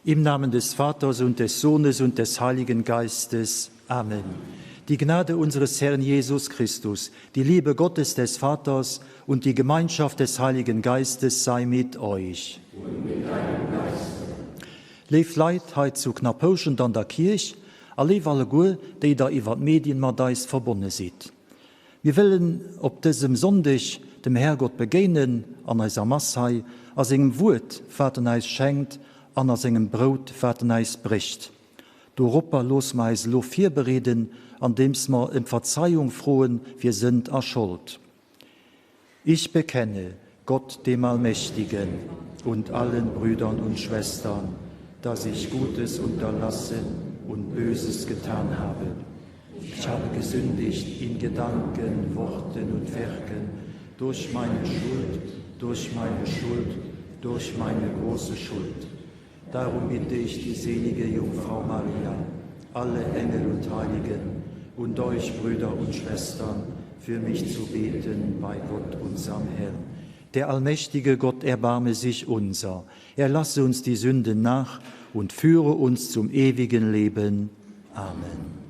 Im Namen des Vaters und des Sohnes und des Heiligen Geistes. Amen. Die Gnade unseres Herrn Jesus Christus, die Liebe Gottes des Vaters und die Gemeinschaft des Heiligen Geistes sei mit euch. Und mit deinem Geiste. Léif Leit hei zu Knapphouschent an der Kierch a léif alleguer, déi der iwwer d'Medien mat eis verbonne sidd. Mir wëllen op dësem Sonndeg dem Härgott begéinen an eiser Mass hei, a sengem Wuert, wat en eis schenkt, an a sengem Brout, wat en eis brécht. Doropper loosse mer eis elo virbereeden, andeems mer ëm Verzeiung froe fir Sënd a Schold. Ich bekenne Gott dem Allmächtigen und allen Brüdern und Schwestern, dass ich Gutes unterlassen und Böses getan habe. Ich habe gesündigt in Gedanken, Worten und Werken, durch meine Schuld, durch meine Schuld, durch meine große Schuld. Darum bitte ich die selige Jungfrau Maria, alle Engel und Heiligen und euch Brüder und Schwestern, für mich zu beten bei Gott unserem Herrn. Der allmächtige Gott erbarme sich unser, erlasse uns die Sünden nach und führe uns zum ewigen Leben. Amen.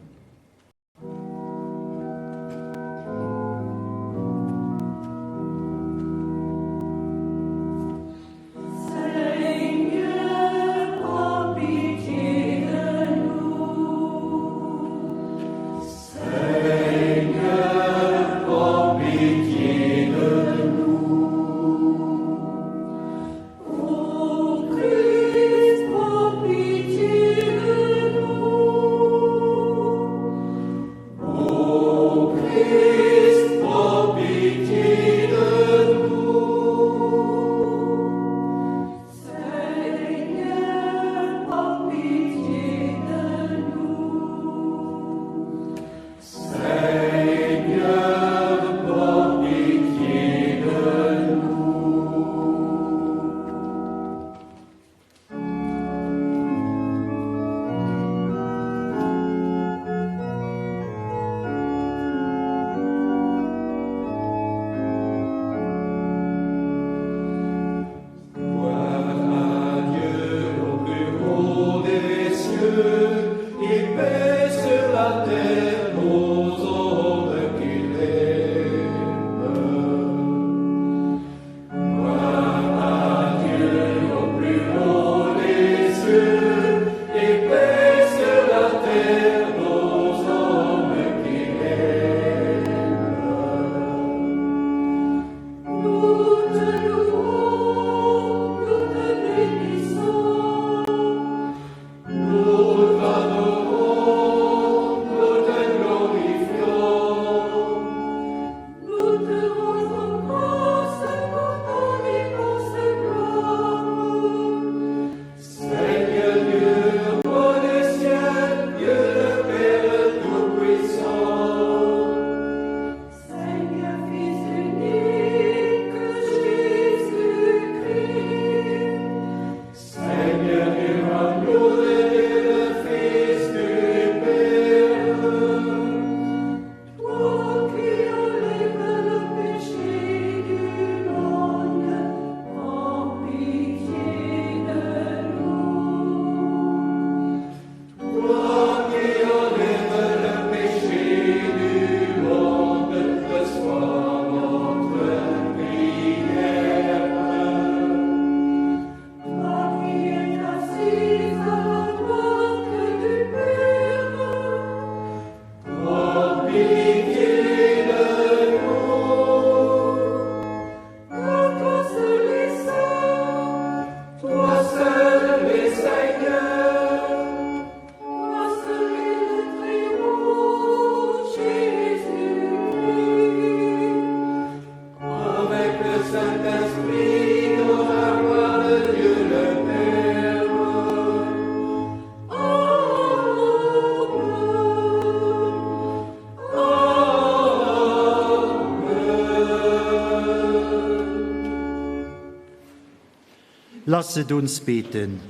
Lasset uns beten.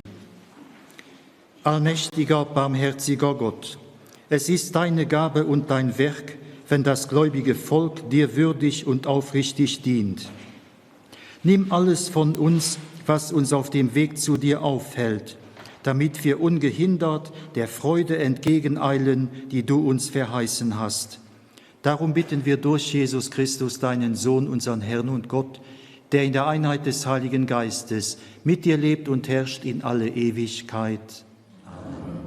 Allmächtiger, barmherziger Gott, es ist deine Gabe und dein Werk, wenn das gläubige Volk dir würdig und aufrichtig dient. Nimm alles von uns, was uns auf dem Weg zu dir aufhält. damit wir ungehindert der Freude entgegeneilen, die du uns verheißen hast. Darum bitten wir durch Jesus Christus, deinen Sohn, unseren Herrn und Gott, der in der Einheit des Heiligen Geistes mit dir lebt und herrscht in alle Ewigkeit. Amen.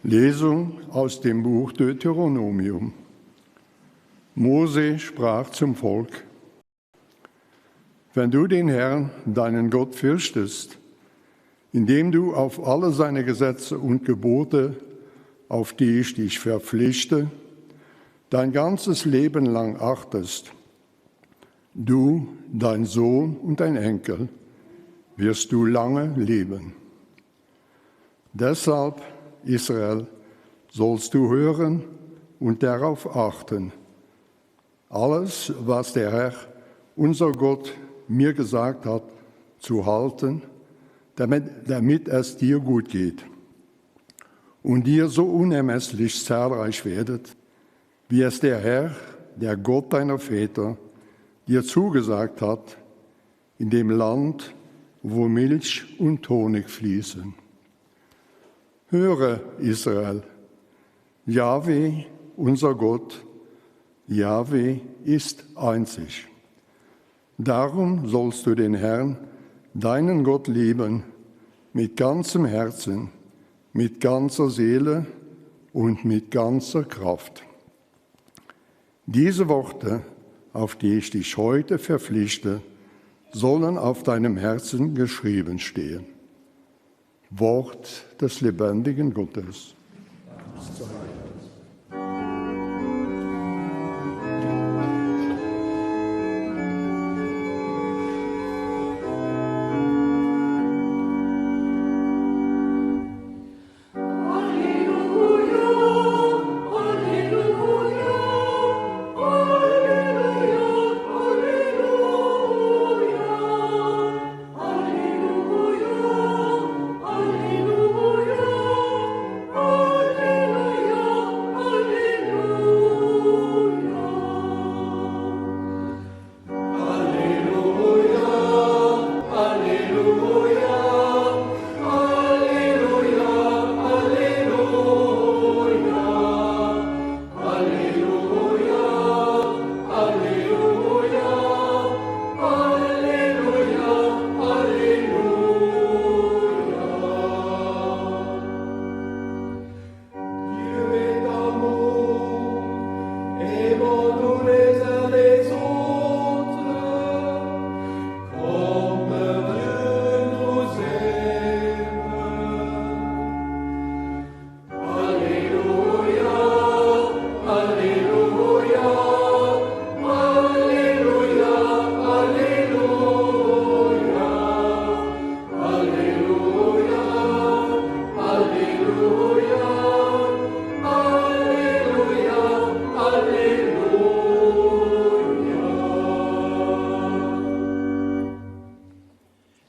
Lesung aus dem Buch Deuteronomium. Mose sprach zum Volk: Wenn du den Herrn, deinen Gott, fürchtest, indem du auf alle seine Gesetze und Gebote, auf die ich dich verpflichte, dein ganzes Leben lang achtest, du, dein Sohn und dein Enkel, wirst du lange leben. Deshalb, Israel, sollst du hören und darauf achten, alles, was der Herr, unser Gott, mir gesagt hat, zu halten, damit, damit es dir gut geht und ihr so unermesslich zahlreich werdet, wie es der Herr, der Gott deiner Väter, dir zugesagt hat, in dem Land, wo Milch und Honig fließen. Höre, Israel, Jahwe, unser Gott, Jahwe ist einzig. Darum sollst du den Herrn, deinen Gott lieben, mit ganzem Herzen, mit ganzer Seele und mit ganzer Kraft. Diese Worte, auf die ich dich heute verpflichte, sollen auf deinem Herzen geschrieben stehen. Wort des lebendigen Gottes.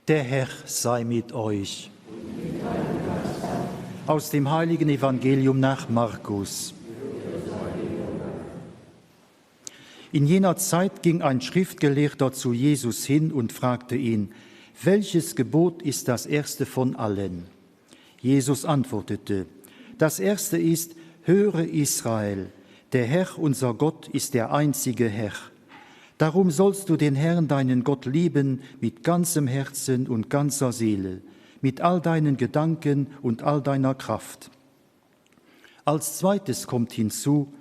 Der Herr sei mit euch. Aus dem heiligen Evangelium nach Markus. In jener Zeit ging ein Schriftgelehrter zu Jesus hin und fragte ihn: Welches Gebot ist das erste von allen? Jesus antwortete: Das erste ist: Höre Israel, der Herr unser Gott ist der einzige Herr. Darum sollst du den Herrn deinen Gott lieben mit ganzem Herzen und ganzer Seele, mit all deinen Gedanken und all deiner Kraft. Als zweites kommt hinzu,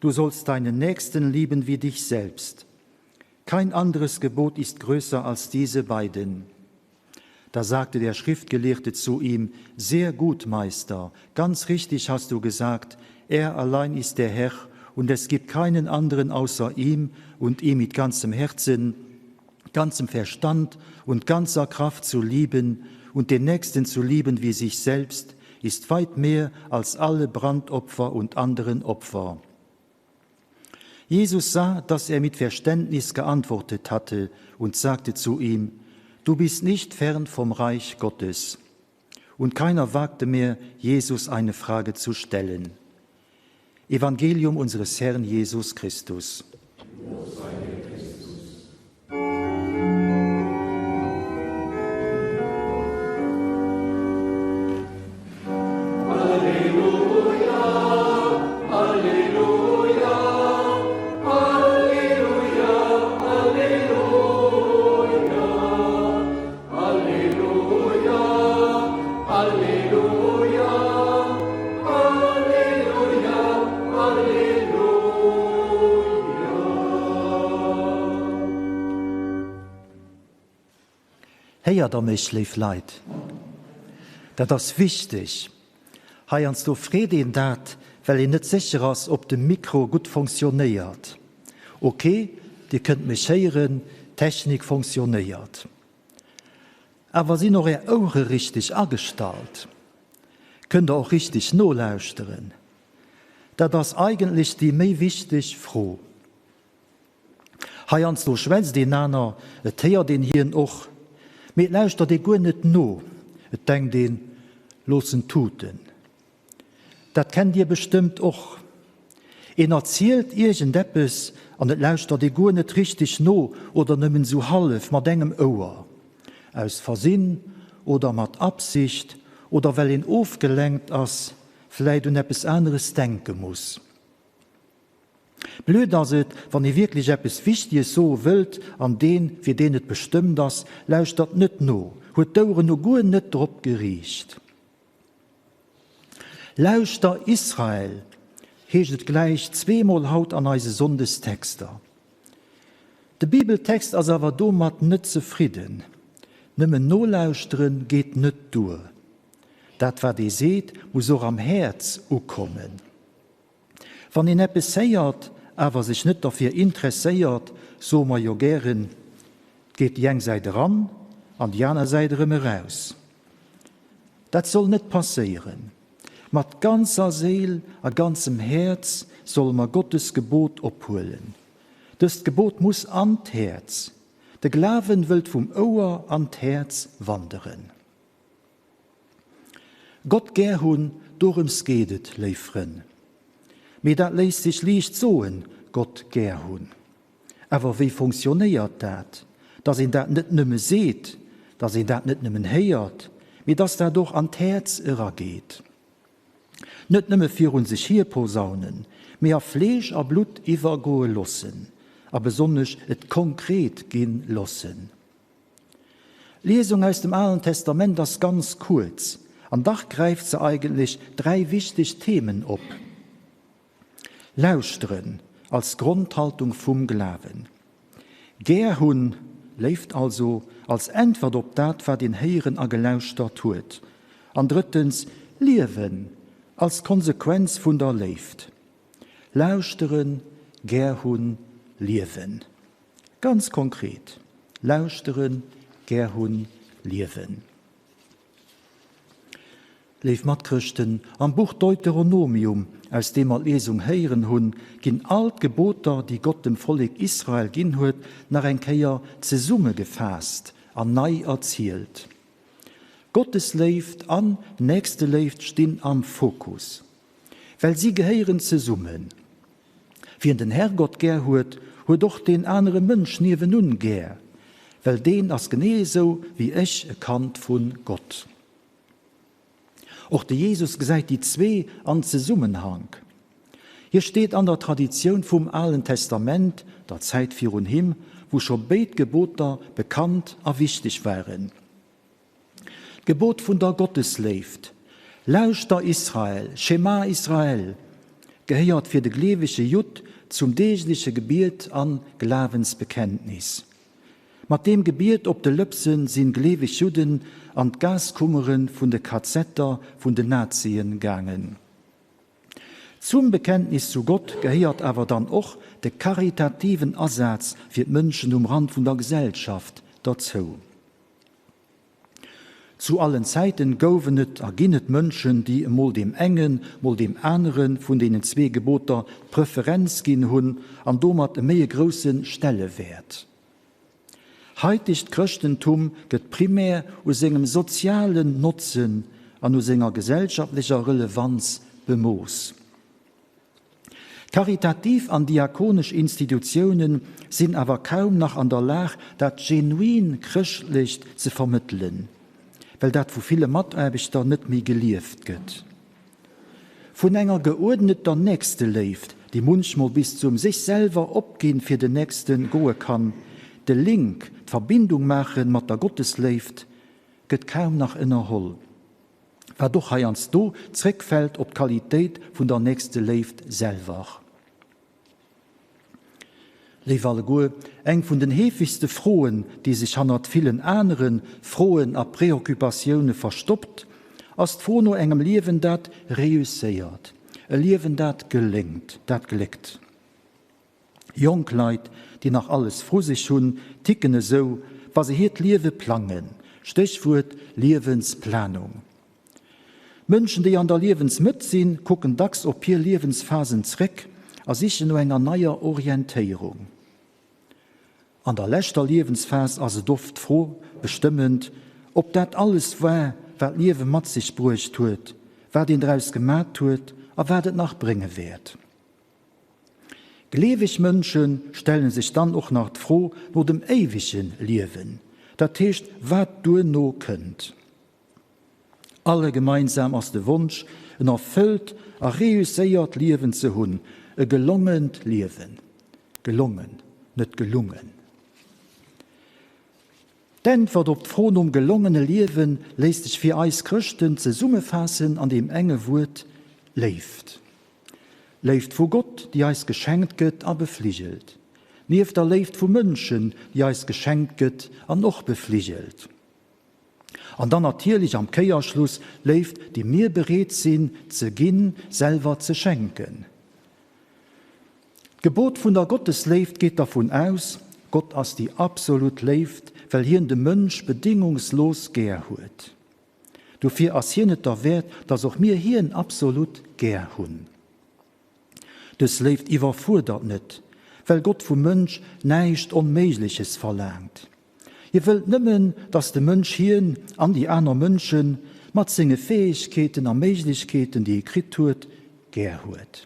du sollst deinen Nächsten lieben wie dich selbst. Kein anderes Gebot ist größer als diese beiden. Da sagte der Schriftgelehrte zu ihm: Sehr gut, Meister, ganz richtig hast du gesagt, er allein ist der Herr, und es gibt keinen anderen außer ihm und ihm mit ganzem Herzen, ganzem Verstand und ganzer Kraft zu lieben und den Nächsten zu lieben wie sich selbst, ist weit mehr als alle Brandopfer und anderen Opfer. Jesus sah, dass er mit Verständnis geantwortet hatte und sagte zu ihm: Du bist nicht fern vom Reich Gottes. Und keiner wagte mehr, Jesus eine Frage zu stellen. Evangelium unseres Herrn Jesus Christus. Héiert der mech, léif Leit? Dat ass wichteg. Heiansdo freet een dat, well een net sécher ass, ob de Mikro gutt fonctionnéiert. Ok, Dir kënnt mech héieren, d'Technik fonctionnéiert. Awer sinn och Är Ouere richteg agestallt? Kënnt Der och richteg nolauschteren? Dat ass eigentlech déi méi wichteg Fro. Heiansdo schwätzt een aner, et héiert een hien och, mee et lauschtert ee guer net no, et denkt een, looss en tuten. Dat kennt Dir bestëmmt och. Een erzielt iergendeppes an et lauschtert ee guer net richteg no oder nëmmen esou hallef mat engem Ouer. Aus Versinn oder mat Absicht oder well een ofgelenkt ass, vläit un eppes aneres denke muss. Blöd ass et, wann ee wierklech eppes Wichteges soe wëllt an deen, fir deen et bestëmmt ass, lauschtert net no, huet d'Oueren no guer net drop geriicht. Lauschter Israel, heescht et gläich zweemol haut an eise Sonndestexter. De Bibeltext ass awer domat net zefridden. Nëmmen nolauschtere geet net duer. Dat wat ee seet, muss och am Häerz ukommen. Wann een eppes héiert, awer sech net derfir interesséiert, soe mer jo gären, 't geet déi eng Säit eran an déi aner Säit erëm eraus. Dat soll net passéieren. Mat ganzer Séil a ganzem Häerz solle mer Gottes Gebot ophuelen. Dëst Gebot muss an d'Häerz. De Glawen wëllt vum Ouer an d'Häerz wanderen. Gott gär hunn, dorëms geet et, léif Frënn. Mee dat léisst sech liicht soen, Gott gär hunn. Awer wéi fonctionnéiert dat, dass een dat net nëmme seet, dass een dat net nëmmen héiert, mee dass dat och an d'Häerz erageet? Net nëmme virun sech hier posaunen, mee a Fleesch a Blutt iwwergoe loossen a besonnesch et konkret ginn loossen. D'Liesung aus dem Alen Testament ass ganz kuerz, an dach gräift se eigentlech 3 wichteg Themen op, Lauschteren als Grondhaltung vum Glawen, gär hunn, Léift also als Äntwert op dat wat een héieren a gelauschtert huet, an drëttens, Liewen als Konsequenz vun der Léift. Lauschteren, gär hunn, liewen. Ganz konkret, lauschteren, gär hunn, liewen. Léif Matchrëschten, am Buch Deuteronomium, aus deem mer d'Liesung héieren hunn, ginn all d'Geboter, déi Gott dem Vollek Israel ginn huet, nach eng Kéier zesummegefaasst an nei erzielt. Gottesléift an Nächsteléift stinn am Fokus, well si gehéieren zesummen. Wien den Herrgott gär huet, huet och deen anere Mënsch niewenun gär, well deen ass genee esou wéi ech e Kand vu Gott. Och de Jesus gesäit déi zwee an Zesummenhank. Hie steet an der Traditioun vum Alen Testament, der Zäit virun him, wou scho béid Geboter bekannt a wichteg waren. D'Gebot vun der Gottesléift, Lauschter Israel, Schema Israel, gehéiert fir de gleewege Judd zum deegleche Gebiet an Glawensbekenntnis. Mat deem Gebiet op de Lëpsen sinn gleeweg Judden an d'Gaskummere vun de Kazetter vun den Nazien gaangen. Zum Bekenntnis zu Gott gehéiert awer dann och de karitativen Asaz fir d'Mënschen um Rand vun der Gesellschaft derzou. Zu allen Zäiten gouwen et a ginn et Mënschen, déi emol deem engen, mol deem anere vun deenen zwee Geboter d'Preferenz ginn hunn an domat e méi e grousse Stellewäert. Haitegt Chrëschtentum gëtt primär u sengem sozialen Notzen an u senger gesellschaftlecher Relevanz bemooss. Karitativ an diakonesch Institutioune sinn awer kaum nach an der Lag, dat genuin Chrëschtlecht ze vermëttelen, well dat vu ville Mataarbechter net méi gelieft gëtt. Vun enger geuerdneter Nächsteléift, déi munchmol bis zum sech selwer opginn fir den Nächsten goe kann, de Link, d'Verbindung maachen mat der Gottesléift, gëtt kaum nach ënnerholl. Wat och heiansdo zréckfält op d'Qualitéit vun der Nächsteléift selwer. Léif alleguer, eng vun den heefegste Froen, déi sech hannert villen anere Froen a Preoccupatioune verstoppt, ass d'Fro no engem Liewen, dat reusséiert, e Liewen, dat geléngt, dat gléckt. Jonk Leit, déi nach alles vru sech hunn, ticken esou, wa se hiert Liewe plangen, Stéchwuert Liewensplanung. Mënschen, déi an der Liewensmëtt sinn, kucken dacks op hir Liewensphasen zréck a sichen no enger neier Orientéierung. An der leschter Liewensphas ass et oft d'Fro bestëmmend, ob dat alles war, wat d'Liewe mat sech bruecht huet, wat een draus gemat huet a wat et nach brénge wäert. Gleeweg Mënsche stelle sech dann och nach d'Fro no dem éiwege Liewen, dat heescht wat duerno kënnt. Alle gemeinsam ass de Wonsch, en erfëllt a reusséiert Liewen ze hunn, e gelongent Liewen. Gelongen, net gelungen. D'Äntwert op d'Fro nom gelongene Liewe léisst sech fir eis Chrëschten zesummefaassen an deem enge Wuert, Léift. Léift vu Gott, déi eis geschenkt gëtt a befligelt. Nieft der Léift vu Mënschen, déi eis geschenkt gëtt an och befligelt. An dann natierlech am Kéierschluss Léift, déi mir bereet sinn ze ginn, selwer ze schenken. D'Gebot vun der Gottesléift geet dervun aus, Gott ass déi absolut Léift, well hien de Mënsch bedingungslos gär huet. Dofir ass hien et derwäert, dass och mir hien absolut gär hunn. Dës Léift iwwerfuerdert net, well Gott vum Mënsch näischt Onméigleches verlaangt. Hie wëllt nëmmen, dass de Mënsch hien an déi aner Mënsche mat senge Fäegkeeten a Méiglechkeeten, déi e kritt huet, gär huet.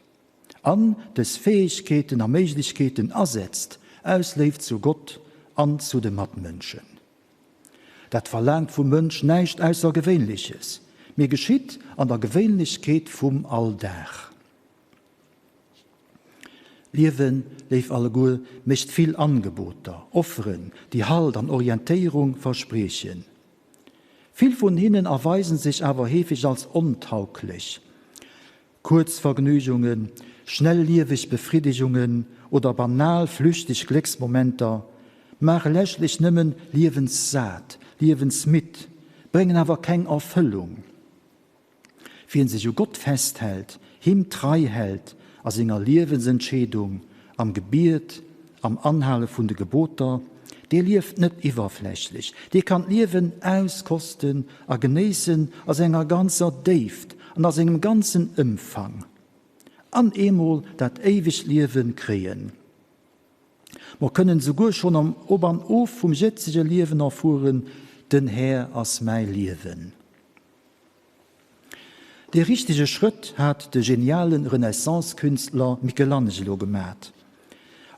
An dës Fäegkeeten a Méiglechkeeten asetzt aus Léift zu Gott an zu de Matmënschen. Dat verlaangt vum Mënsch näischt Aussergewéinleches, mee geschitt an der Gewéinlechkeet vum Alldag. Liewen, léif alleguer, mécht vill Angeboter, Offeren, déi Halt an Orientéierung verspriechen. Vill vun hinnen erweisen sech awer heefeg als ontauglech. Kuerz Vergnügungen, schnellieweg Befriddegungen oder banal flüchteg Glécksmomenter maache leschtlech nëmmen liewenssat, liewensmidd, bréngen awer keng Erfëllung. Wien sech u Gott festhält, him d'Trei hält a senger Liewensentscheedung, am Gebiet, am Anhale vun de Geboter, dee lieft net iwwerflächlech, dee kann d'Liewen auskosten a genéissen a senger ganzer Déift an a sengem ganzen Ëmfang an eemol dat éiwegt Liewe kréien. Mer kënnen esouguer schonn am Op an Of vum jëtzege Liewen erfueren, Den Här ass mäi Liewen. Dee richtege Schrëtt hat de geniale Renaissance-Künstler Michelangelo gemat.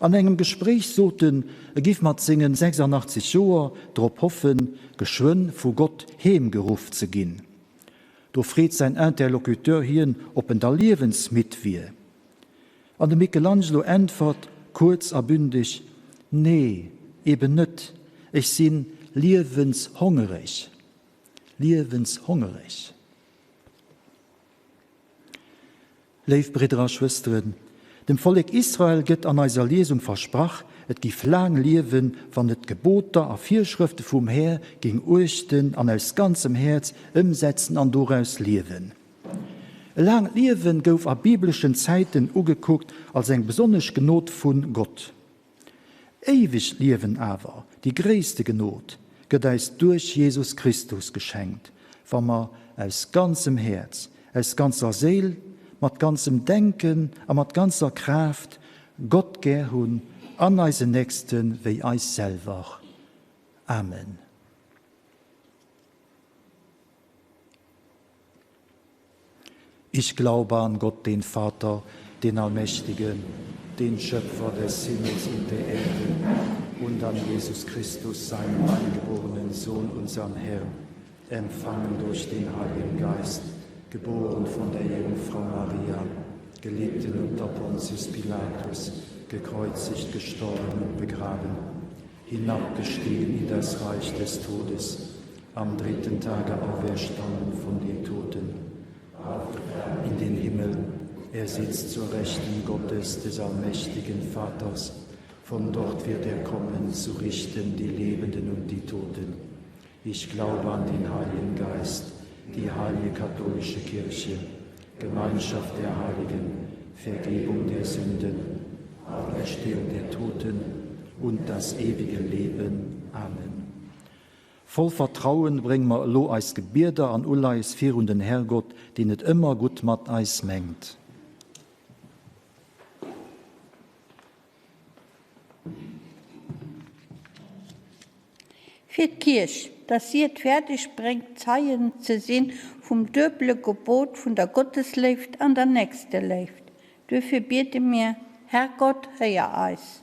An engem Gespréich sot en, e giff mat sengen 86 Joer drop hoffen, geschwënn vu Gott heemgeruff ze ginn. Do freet säin Interlocuteur hien, ob en da liewensmidd wier. An de Michelangelo äntwert kuerz a bündeg, Nee, eben net, ech si liewenshongereg. Liewenshongereg. Léif Bridder a Schwësteren, dem Vollek Israel gëtt an eiser Liesung versprach, et giff laang liewen, wann et d'Geboter a Virschrëfte vum Här géing uechten an aus ganzem Häerz ëmsetzen an doraus liewen. E laangt Liewen gouf a bibleschen Zäiten ugekuckt als eng besonnesch Gnod vu Gott. Éiwegt Liewen awer, déi gréisste Gnod, gëtt äis duerch Jesus Christus geschenkt, wa mer aus ganzem Häerz, aus ganzer Séil, mat ganzem Denken a mat ganzer Kraaft Gott gär hunn an eisen Nächste wéi eis selwer. Amen. Ich glaube an Gott, den Vater, den Allmächtigen, den Schöpfer des Himmels und der Erde, und an Jesus Christus, seinen eingeborenen Sohn, unseren Herrn, empfangen durch den Heiligen Geist, geboren von der Jungfrau Maria, gelitten unter Pontius Pilatus, gekreuzigt, gestorben und begraben, hinabgestiegen in das Reich des Todes, am dritten Tage auferstanden von den Toten, in den Himmel. Er sitzt zur Rechten Gottes des allmächtigen Vaters. Von dort wird er kommen, zu richten die Lebenden und die Toten. Ich glaube an den Heiligen Geist, die heilige katholische Kirche, Gemeinschaft der Heiligen, Vergebung der Sünden, Auferstehung der Toten und das ewige Leben. Amen. Voll Vertrauen brénge mer elo eis Gebieder an Uleies virun den Herrgott, deen et ëmmer gutt mat eis mengt. Fir d'Kierch, dass si et fäerdeg bréngt, Zeien ze si vum duebele Gebot vun der Gottesléift an der Nächsteléift. Duerfir biede mir, Herrgott, héier eis.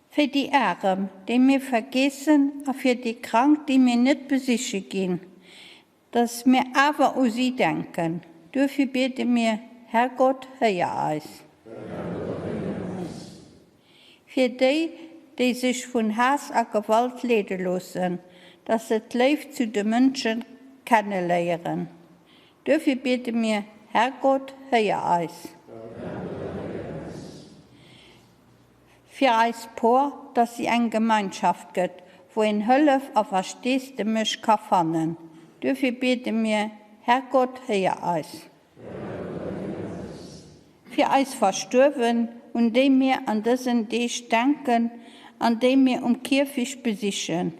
Fir déi Arem, déi mir vergeessen, a fir déi Krank, déi mir net besiche ginn, dass mir awer u si denken. Duerfir biede mir, Herrgott, héier eis. Fir déi, déi sech vun Haass a Gewalt leede loossen, dass se d'Léift zu de Mënsche kenneléieren. Duerfir biede mir, Herrgott, héier eis. Fir eis Por, dass si eng Gemeinschaft gëtt, wou een Hëllef a Versteesdemech ka fannen. Duerfir biede mir, Herrgott, héier eis. Fir eis Verstuerwen, un déi mir an dësen Deeg denken an déi mir um Kierfecht besichen,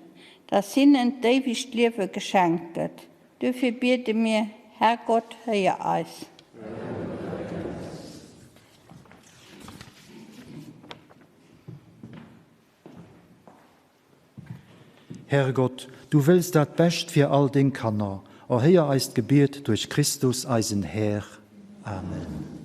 dass hinnen d'éiwegt Liewe geschenkt gëtt. Duerfir biede mir, Herrgott, héier eis. Herrgott, du wëlls dat Bescht fir all deng Kanner. Erhéier eist Gebiet duerch Christus, eisen Här. Amen.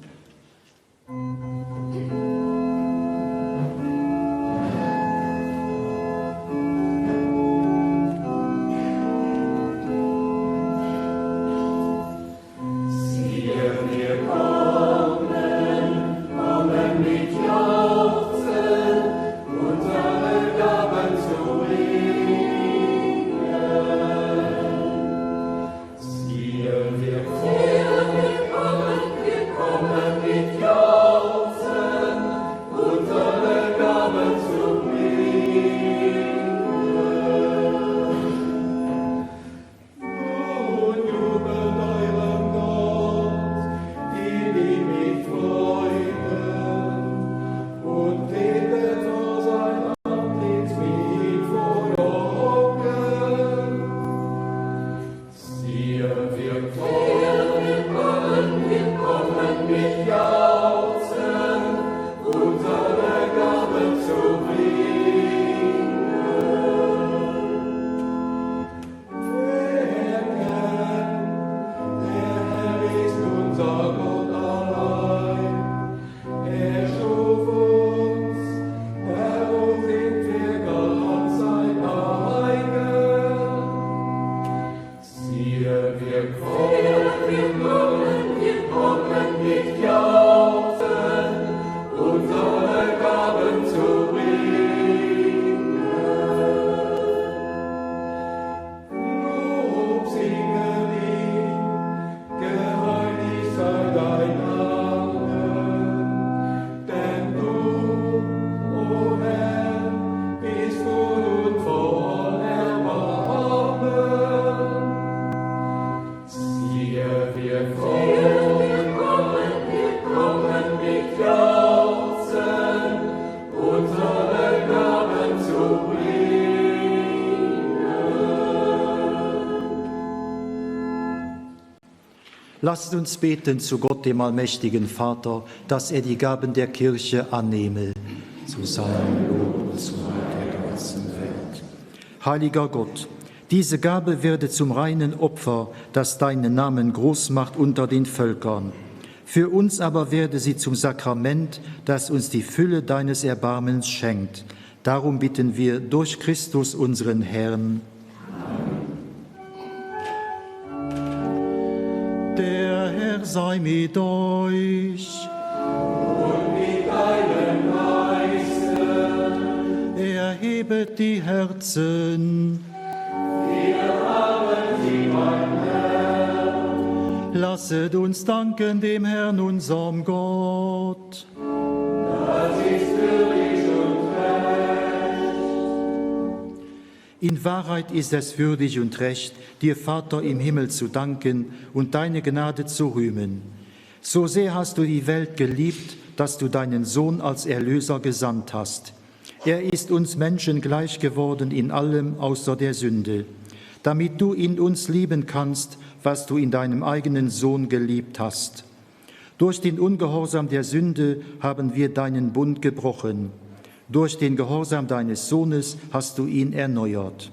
Lasst uns beten zu Gott, dem allmächtigen Vater, dass er die Gaben der Kirche annehme, zu seinem Lob und zum Heil der ganzen Welt. Heiliger Gott, diese Gabe werde zum reinen Opfer, das deinen Namen groß macht unter den Völkern. Für uns aber werde sie zum Sakrament, das uns die Fülle deines Erbarmens schenkt. Darum bitten wir durch Christus unseren Herrn. Der Herr sei mit euch. Und mit deinem Geiste. Erhebet die Herzen. Wir haben sie beim Herrn. Lasset uns danken dem Herrn, unserem Gott. Das ist würdig und recht. In Wahrheit ist es würdig und recht, dir Vater im Himmel zu danken und deine Gnade zu rühmen. So sehr hast du die Welt geliebt, dass du deinen Sohn als Erlöser gesandt hast. Er ist uns Menschen gleich geworden in allem außer der Sünde, damit du in uns lieben kannst, was du in deinem eigenen Sohn geliebt hast. Durch den Ungehorsam der Sünde haben wir deinen Bund gebrochen. Durch den Gehorsam deines Sohnes hast du ihn erneuert.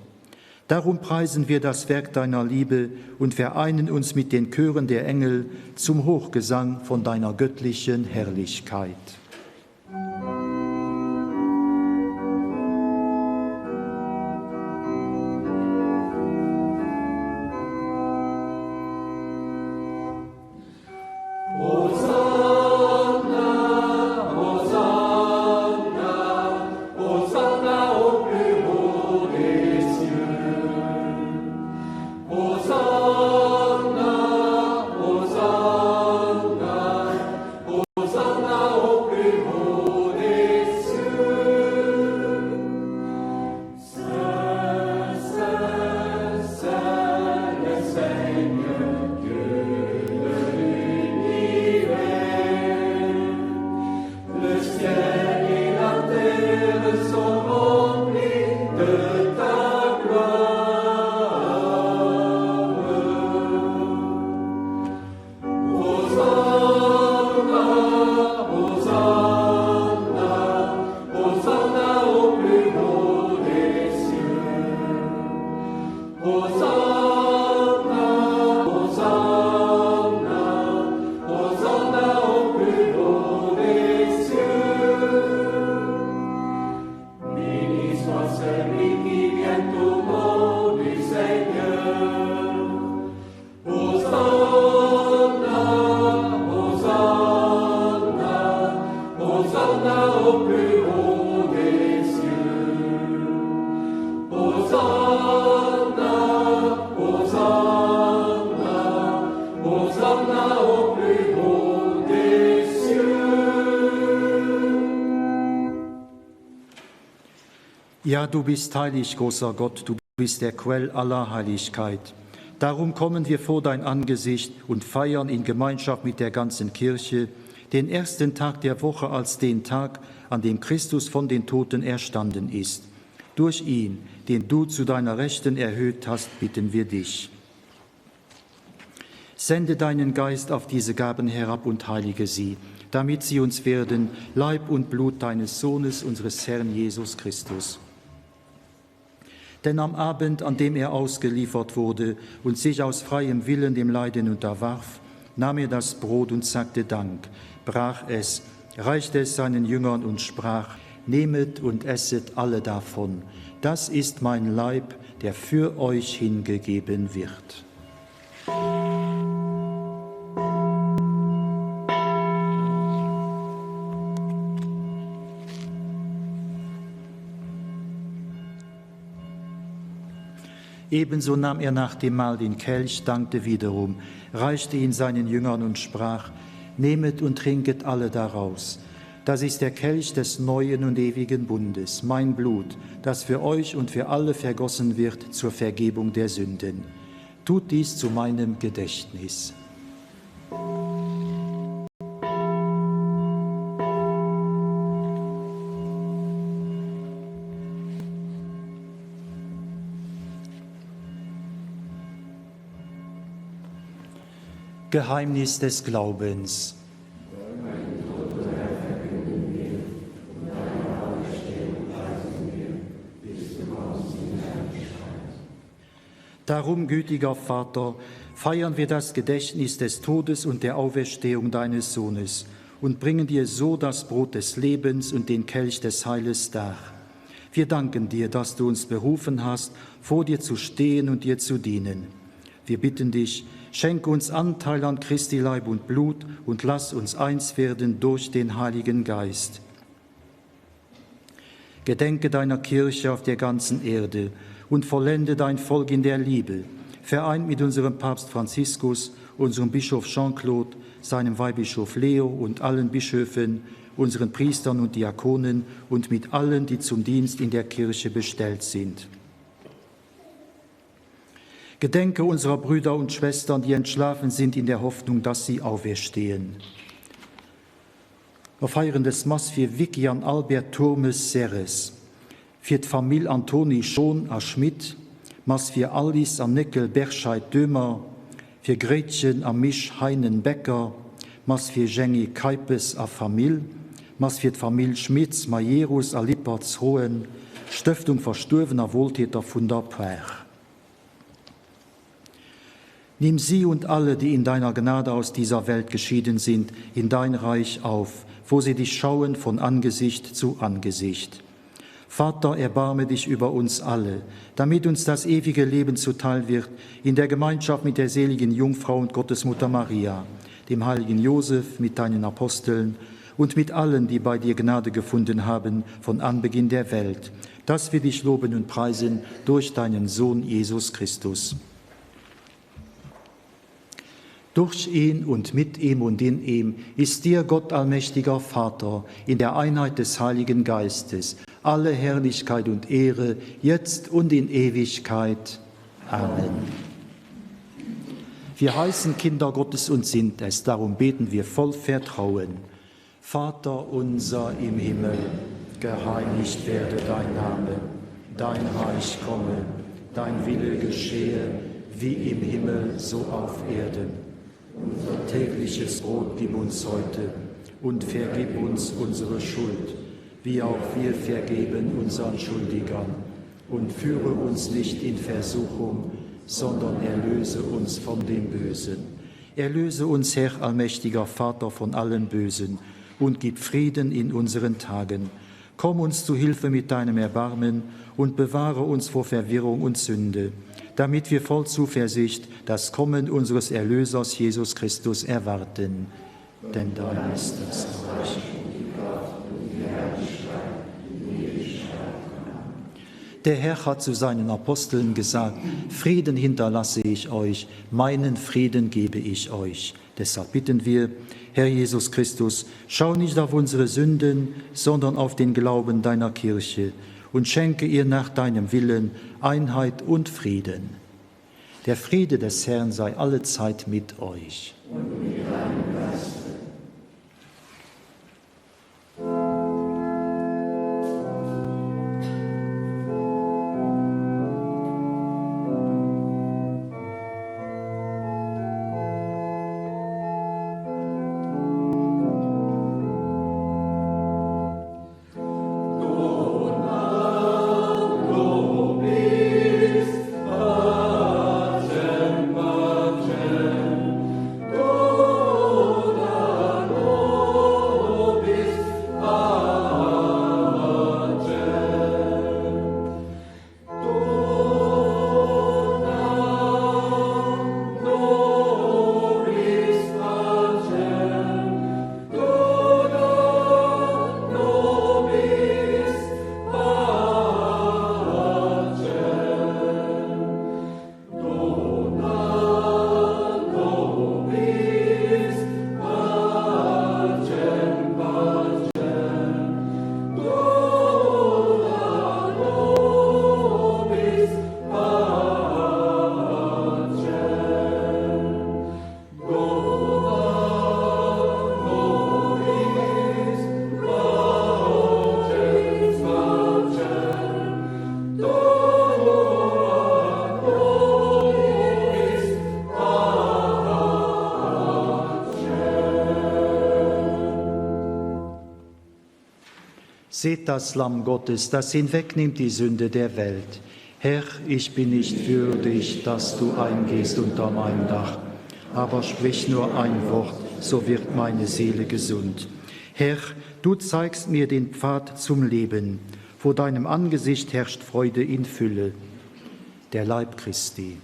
Darum preisen wir das Werk deiner Liebe und vereinen uns mit den Chören der Engel zum Hochgesang von deiner göttlichen Herrlichkeit. Ja, du bist heilig, großer Gott, du bist der Quell aller Heiligkeit. Darum kommen wir vor dein Angesicht und feiern in Gemeinschaft mit der ganzen Kirche den ersten Tag der Woche als den Tag, an dem Christus von den Toten erstanden ist. Durch ihn, den du zu deiner Rechten erhöht hast, bitten wir dich. Sende deinen Geist auf diese Gaben herab und heilige sie, damit sie uns werden Leib und Blut deines Sohnes, unseres Herrn Jesus Christus. Denn am Abend, an dem er ausgeliefert wurde und sich aus freiem Willen dem Leiden unterwarf, nahm er das Brot und sagte Dank, brach es, reichte es seinen Jüngern und sprach: Nehmet und esset alle davon. Das ist mein Leib, der für euch hingegeben wird. Ebenso nahm er nach dem Mahl den Kelch, dankte wiederum, reichte ihn seinen Jüngern und sprach: Nehmet und trinket alle daraus. Das ist der Kelch des neuen und ewigen Bundes, mein Blut, das für euch und für alle vergossen wird zur Vergebung der Sünden. Tut dies zu meinem Gedächtnis. Geheimnis des Glaubens. Darum, gütiger Vater, feiern wir das Gedächtnis des Todes und der Auferstehung deines Sohnes und bringen dir so das Brot des Lebens und den Kelch des Heiles dar. Wir danken dir, dass du uns berufen hast, vor dir zu stehen und dir zu dienen. Wir bitten dich, schenke uns Anteil an Christi Leib und Blut und lass uns eins werden durch den Heiligen Geist. Gedenke deiner Kirche auf der ganzen Erde und vollende dein Volk in der Liebe, vereint mit unserem Papst Franziskus, unserem Bischof Jean-Claude, seinem Weihbischof Leo und allen Bischöfen, unseren Priestern und Diakonen und mit allen, die zum Dienst in der Kirche bestellt sind. Gedenke unserer Brüder und Schwestern, die entschlafen sind in der Hoffnung, dass sie auferstehen. Mer feieren des Mass fir Vicky an Albert Turmes Serres, fir d'Famill Antony Schon a Schmit, Mass fir Alice an Néckel Berscheid Dömer, fir Gréitchen a Misch Heinen Becker, Mass fir Jengy Keipes a Famill, Mass fir d'Famill Schmitz Majerus a Lippertz Roen, Stëftung Verstuerwener Wohltäter vun der Par. Nimm sie und alle, die in deiner Gnade aus dieser Welt geschieden sind, in dein Reich auf, wo sie dich schauen von Angesicht zu Angesicht. Vater, erbarme dich über uns alle, damit uns das ewige Leben zuteil wird, in der Gemeinschaft mit der seligen Jungfrau und Gottesmutter Maria, dem heiligen Josef, mit deinen Aposteln und mit allen, die bei dir Gnade gefunden haben von Anbeginn der Welt, dass wir dich loben und preisen durch deinen Sohn Jesus Christus. Durch ihn und mit ihm und in ihm ist dir Gott allmächtiger Vater in der Einheit des Heiligen Geistes alle Herrlichkeit und Ehre jetzt und in Ewigkeit. Amen. Wir heißen Kinder Gottes und sind es, darum beten wir voll Vertrauen. Vater unser im Himmel, geheiligt werde dein Name, dein Reich komme, dein Wille geschehe, wie im Himmel so auf Erden. Unser tägliches Brot gib uns heute und vergib uns unsere Schuld, wie auch wir vergeben unseren Schuldigern. Und führe uns nicht in Versuchung, sondern erlöse uns von dem Bösen. Erlöse uns, Herr allmächtiger Vater, von allen Bösen und gib Frieden in unseren Tagen. Komm uns zu Hilfe mit deinem Erbarmen und bewahre uns vor Verwirrung und Sünde, damit wir voll Zuversicht das Kommen unseres Erlösers Jesus Christus erwarten. Denn dein ist das Reich. Der Herr hat zu seinen Aposteln gesagt: Frieden hinterlasse ich euch, meinen Frieden gebe ich euch. Deshalb bitten wir, Herr Jesus Christus, schau nicht auf unsere Sünden, sondern auf den Glauben deiner Kirche und schenke ihr nach deinem Willen Einheit und Frieden. Der Friede des Herrn sei allezeit mit euch. Und mit deinem Geiste. Seht das Lamm Gottes, das hinwegnimmt die Sünde der Welt. Herr, ich bin nicht würdig, dass du eingehst unter mein Dach, aber sprich nur ein Wort, so wird meine Seele gesund. Herr, du zeigst mir den Pfad zum Leben. Vor deinem Angesicht herrscht Freude in Fülle. Der Leib Christi.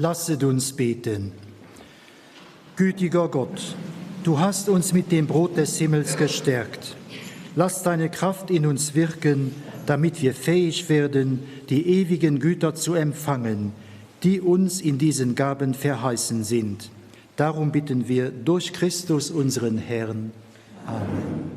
Lasset uns beten. Gütiger Gott, du hast uns mit dem Brot des Himmels gestärkt. Lass deine Kraft in uns wirken, damit wir fähig werden, die ewigen Güter zu empfangen, die uns in diesen Gaben verheißen sind. Darum bitten wir durch Christus unseren Herrn. Amen.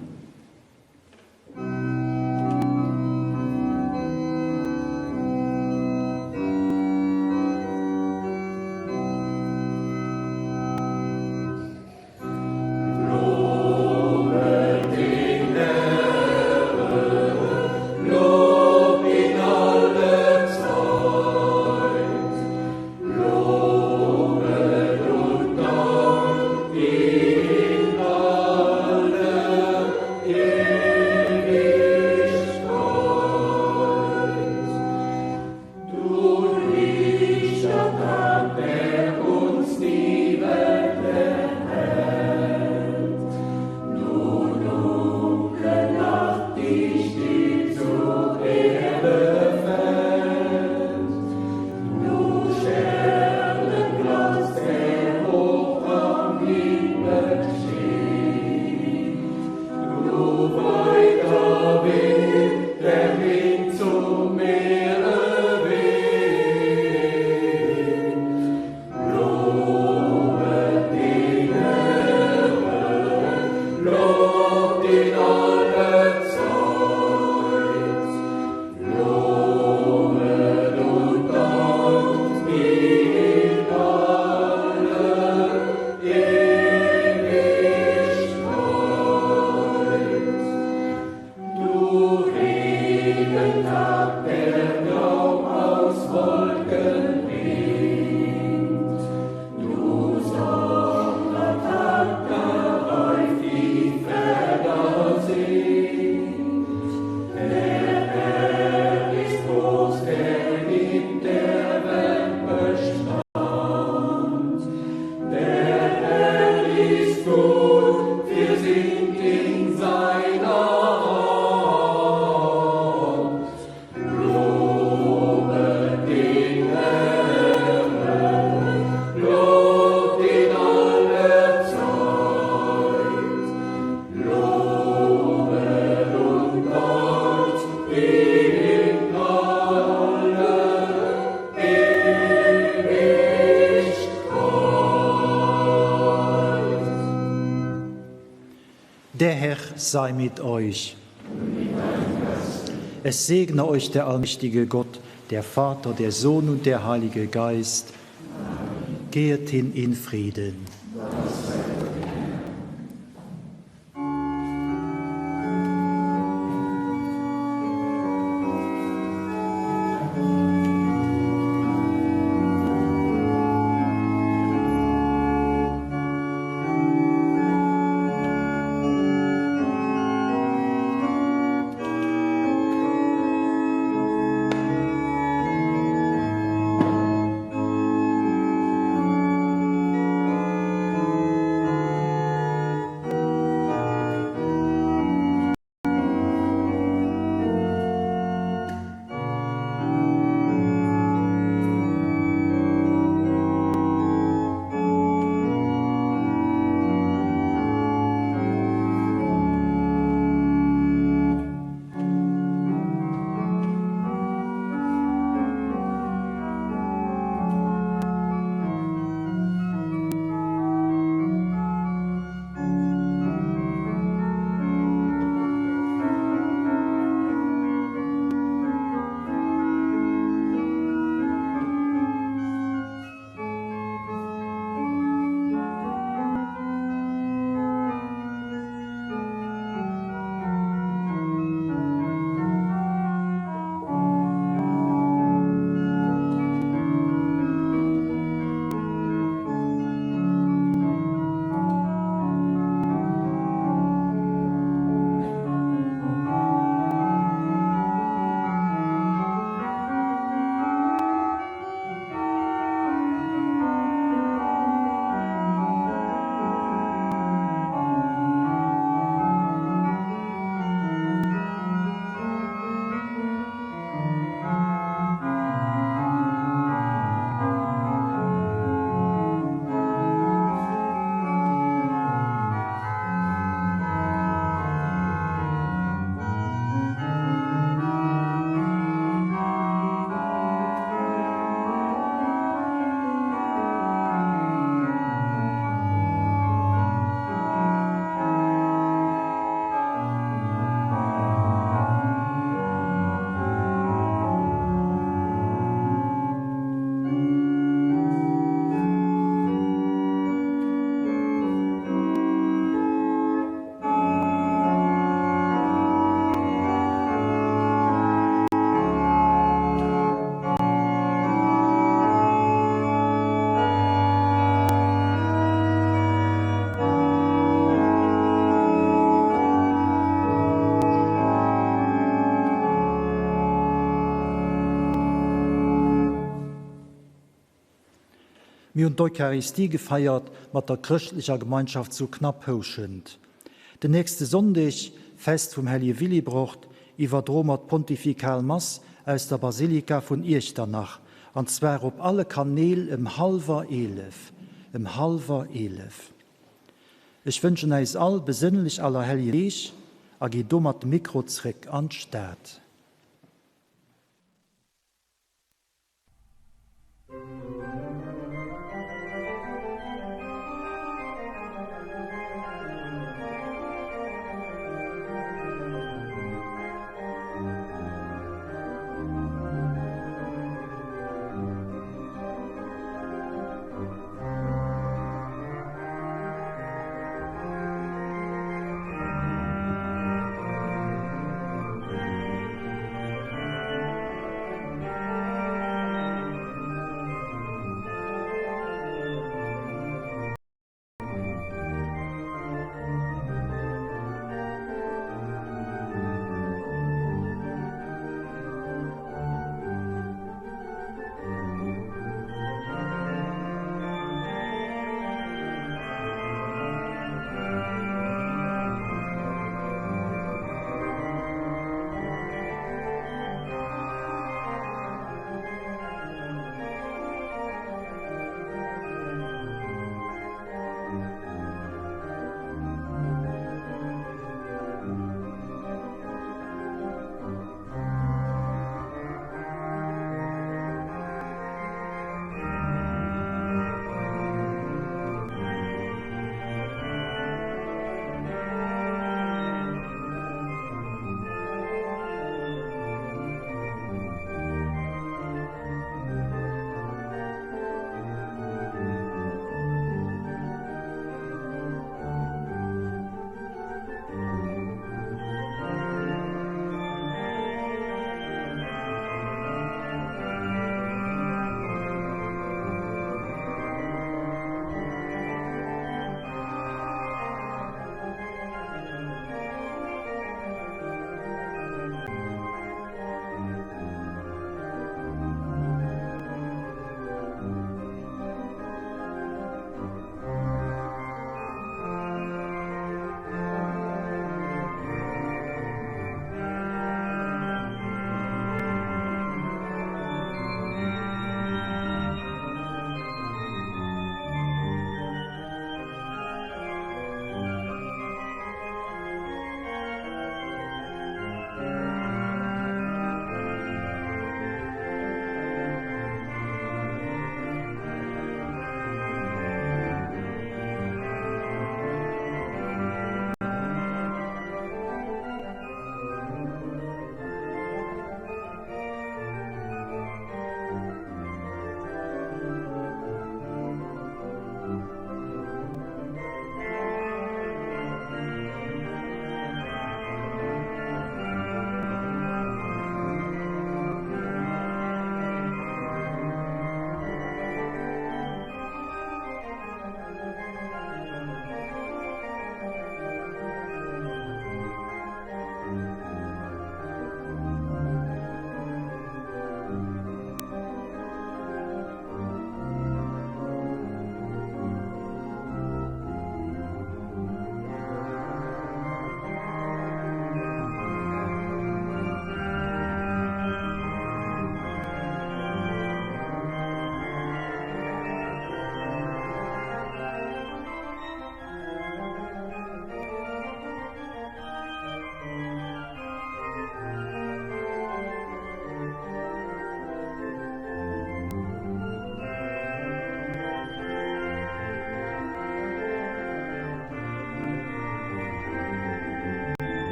Der Herr sei mit euch. Es segne euch der allmächtige Gott, der Vater, der Sohn und der Heilige Geist. Gehet hin in Frieden. Mir hunn d'Eucharistie gefeiert mat der chrëschtlecher Gemeinschaft zu Knapphouschent. Den nächste Sonndeg, Fest vum Hellige Willibrord, iwwerdroe mer d'Pontifikal Mass aus der Basilika vun Iechternach, an zwar op alle Kanäl ëm hallwer 11, ëm hallwer 11. Ech wënschen äis all besënnlech Allerhelljen Deeg a gi domat de Mikro zréck an d'Stad.